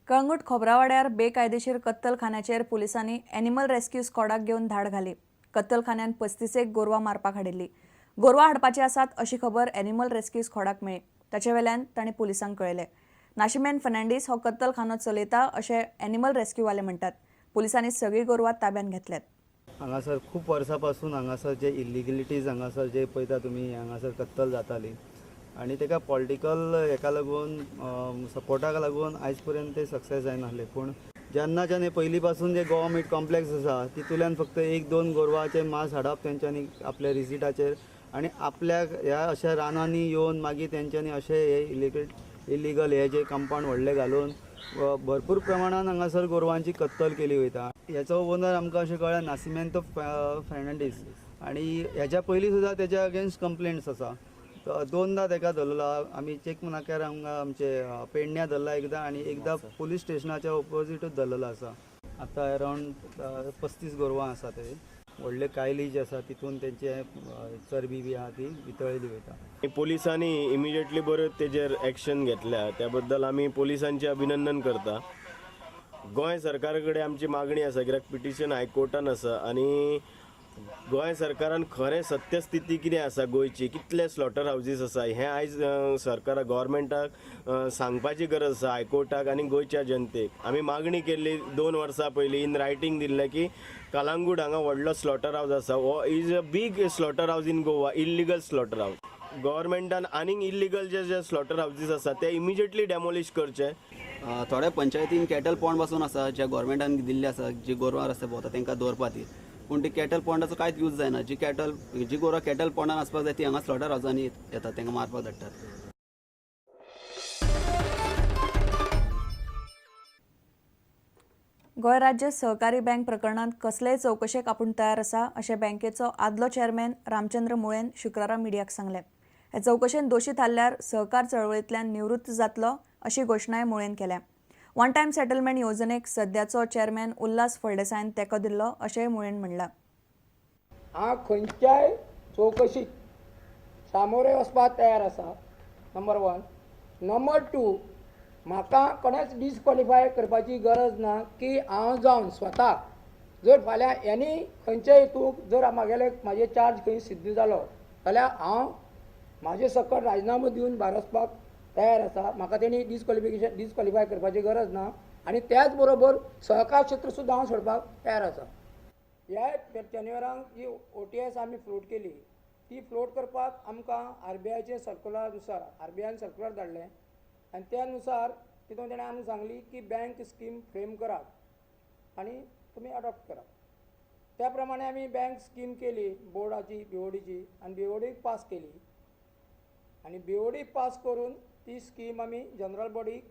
कळंगूट खोबरावाड्यार बेकायदेशीर कत्तलखान्याचेर पुलिसांनी animal rescue स्कॉडाक घेवन धाड घाली. कत्तलखान्यान 35 गोरवां मारपाक हाडिल्ली. गोरवां हाडपाची आसात अशी खबर एनिमल रेस्क्यू स्कॉडाक मेळ्ळी. ताचे वेल्यान तांणी पुलिसांक कळयलें. नाशिमेन फर्नांडीस हो कत्तलखानो चलयता अशें एनिमल रेस्क्यूवाले म्हणटात. पुलिसांनी सगळीं गोरवां ताब्यांत घेतल्यात. हांगासर खूब वर्सां पासून हांगासर जे इलिगलिटीज हांगासर जे पळयता तुमी, हांगासर कत्तल जाताली आनी ताका पॉलिटिकल हेका लागून, सपोर्टाक लागून आयज पर्यंत ते सक्सेस जायनासले. पूण जेन्नाच्यान हे पयलीं पासून जे गोवा मीट कॉम्प्लेक्स आसा तितूंतल्यान फक्त 1-2 गोरवांचें मांस हाडप तेंच्यांनी आपल्या रिसिटाचेर आनी आपल्याक ह्या अशा रानांनी येवन मागीर तेंच्यांनी अशें हे इलिगल हे जे कंपावंड व्हडले घालून भरपूर प्रमाणान हांगासर गोरवांची कत्तल केली वयता. हेचो ओनर आमकां अशें कळ्ळें नासिमेंतो फर्नांडीस आनी हेच्या पयलीं सुद्दां तेच्या अगेन्स्ट कंप्लेंट्स आसा. 2दा तेका धरला आमी चेक नाक्यार, हांगा आमचे पेडण्या धरला एकदां आनी एकदां पुलीस स्टेशनाच्या ओपोजिटूच धरलेलो आसा. आतां अरावंड 35 गोरवां आसा. ते व्हडले कायली जे आसा तितून तेंचे चरबी बी आहा ती वितळयली वयता. पोलिसांनी इमिजिएटली बऱ्यो तेजेर एक्शन घेतल्या, त्या बद्दल आमी पोलिसांचें अभिनंदन करता. गोंय सरकारा कडेन आमची मागणी आसा, कित्याक पिटिशन हायकोर्टान आसा आनी गोंय सरकारान खरें सत्यस्थिती कितें आसा गोंयची, कितले स्लॉटर हावजीस आसा हें आयज सरकारा गव्हर्मेंटाक सांगपाची गरज आसा, हायकोर्टाक आनी गोंयच्या जनतेक. आमी मागणी केल्ली 2 वर्सां पयलीं इन रायटींग दिल्लें की कलांगूट हांगा व्हडलो स्लॉटर हावज आसा, हो is a big slaughter house in Goa, illegal slaughter house. गव्हर्मेंटान आनीक इल्लिगल जे जे स्लॉटर हावजीस आसा ते इमिजिएटली डेमोलिश करचे. थोड्या पंचायतीन कॅटल पॉन्ड पासून आसा ज्या गव्हर्मेंटान दिल्ले आसा, जी गोरवां रस्ते भोंवता तांकां दवरपा खातीर, पूण ती कॅटल पॉन्डाचो कांयच यूज जायना. जी गोरवां कॅटल पॉन्डान आसपाक जाय ती हांगा स्लॉटर हावजांनी येतात, तांकां मारपाक धाडटात. गोंय राज्य सहकारी बँक प्रकरणांत कसलेय चवकशेक आपूण तयार आसा अशें बँकेचो आदलो चेअरमॅन रामचंद्र मुळेन शुक्रारा मिडियाक सांगलें. हे चवकशेंत दोशी थारल्यार सहकार चळवळींतल्यान निवृत्त जातलो अशी घोशणाय मुळेन केल्या. वन टायम सेटलमेंट येवजणेक सद्याचो चेअरमॅन उल्हास फळदेसायान तेंको दिल्लो अशेंय मुळेन म्हणलां. हांव खंयच्याय चवकशीक सामोरे वचपाक तयार आसा, नंबर 1. नंबर 2, म्हाका कोणेच डिसक्वॉलिफाय करपाची गरज ना की हांव जावन स्वताक जर फाल्यां एनी खंयच्याय हेतूक जर म्हागेले म्हाजे चार्ज खंय सिद्ध जालो जाल्यार हांव म्हाजे सकट राजिनामो दिवन भायर वचपाक तयार आसा. म्हाका तेणी डिसक्वॉलिफाय करपाची गरज ना आनी त्याच बरोबर सहकार क्षेत्र सुद्दां हांव सोडपाक तयार आसा. ह्या टेन्युअरांक जी OTS आमी फ्लोट केली ती फ्लोट करपाक आमकां RBIचे सर्कुलर नुसार RBIन सर्कुलर धाडलें आनी त्या नुसार तितून तेणें आमकां सांगली की बँक स्कीम फ्रेम करात आनी तुमी अडॉप्ट करात. त्या प्रमाणे आमी बँक स्कीम केली बोर्डाची, BODची, आनी BOD पास केली आनी BOD पास करून ती स्कीम आमी जनरल बॉडीक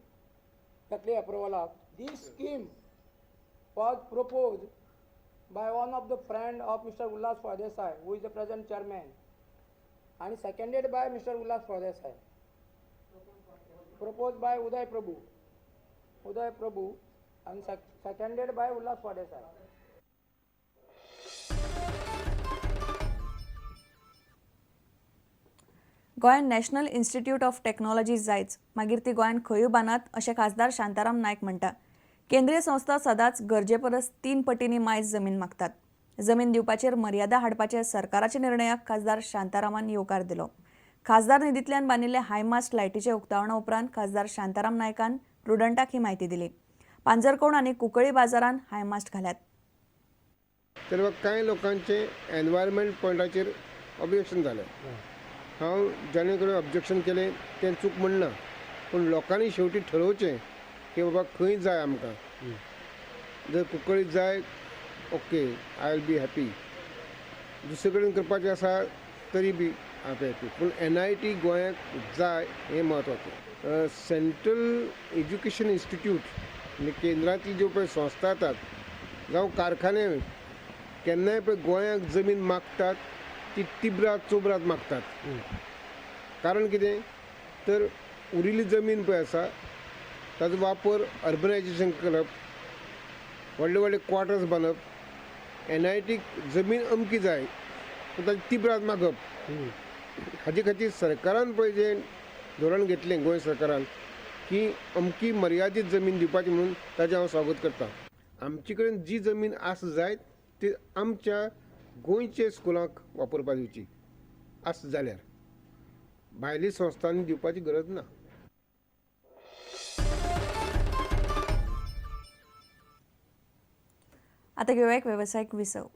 घातली अप्रुवलाक. This scheme was propose by one of the friend of Mr. Ulhas Phaldesai, who is the present chairman, and seconded by Mr. Ulhas Phaldesai. Proposed by Uday Prabhu, and seconded by Ulhas Phaldesai. गोंयांत national institute of technology जायच, मागीर ती गोंयांत खंयूय बांदात अशें खासदार शांताराम नायक म्हणटा. केंद्रीय संस्था सदांच गरजे परस 3 पटींनी मायज जमीन मागतात. जमीन दिवपाचेर मर्यादा हाडपाचे सरकाराच्या निर्णयाक खासदार शांतारामान येवकार दिलो. खासदार निधींतल्यान बांदिल्ले हायमास्ट लायटीच्या उक्तावणा उपरांत खासदार शांताराम नायकान प्रुडंटाक ही म्हायती दिली. पांजरकोण आनी कुंकळी बाजारान हायमास्ट घाल्यात. तर कांय लोकांचे एनवायरमेंट पॉयंटाचेर ऑब्जेक्शन जालें. हांव जाणे कडेन ऑब्जेक्शन केलें तें चूक म्हणना, पूण लोकांनी शेवटी ठरोवचें की बाबा खंय जाय आमकां. जर कुंकळी जाय, okay, I will be happy. दुसरे कडेन करपाचें आसा तरी बी हांव हॅपी, पूण NIT गोंयाक जाय हें म्हत्वाचें. सेंट्रल एज्युकेशन इन्स्टिट्यूट म्हणजे केंद्रांतली ज्यो पळय संस्था येतात जावं कारखाने केन्नाय पळय गोंयाक जमीन मागतात ती तिब्रात चोबरात मागतात. कारण कितें तर उरिल्ली जमीन पळय आसा ताजो वापर अर्बनायजेशन करप, व्हडले व्हडले क्वार्टर्स बांदप, NIT जमीन अमकी जाय पूण ताजी तिब्रात मागप, हाजे खातीर सरकारान पळय जें धोरण घेतलें गोंय सरकारान की अमकी मर्यादीत जमीन दिवपाची म्हणून ताजें हांव स्वागत करता. आमचे कडेन जी जमीन आसा जायत ती आमच्या गोंयचे स्कुलांक वापरपाक दिवची आसा जाल्यार भायली संस्थांनी दिवपाची गरज ना. आतां घेवया एक वेवसायीक विसव.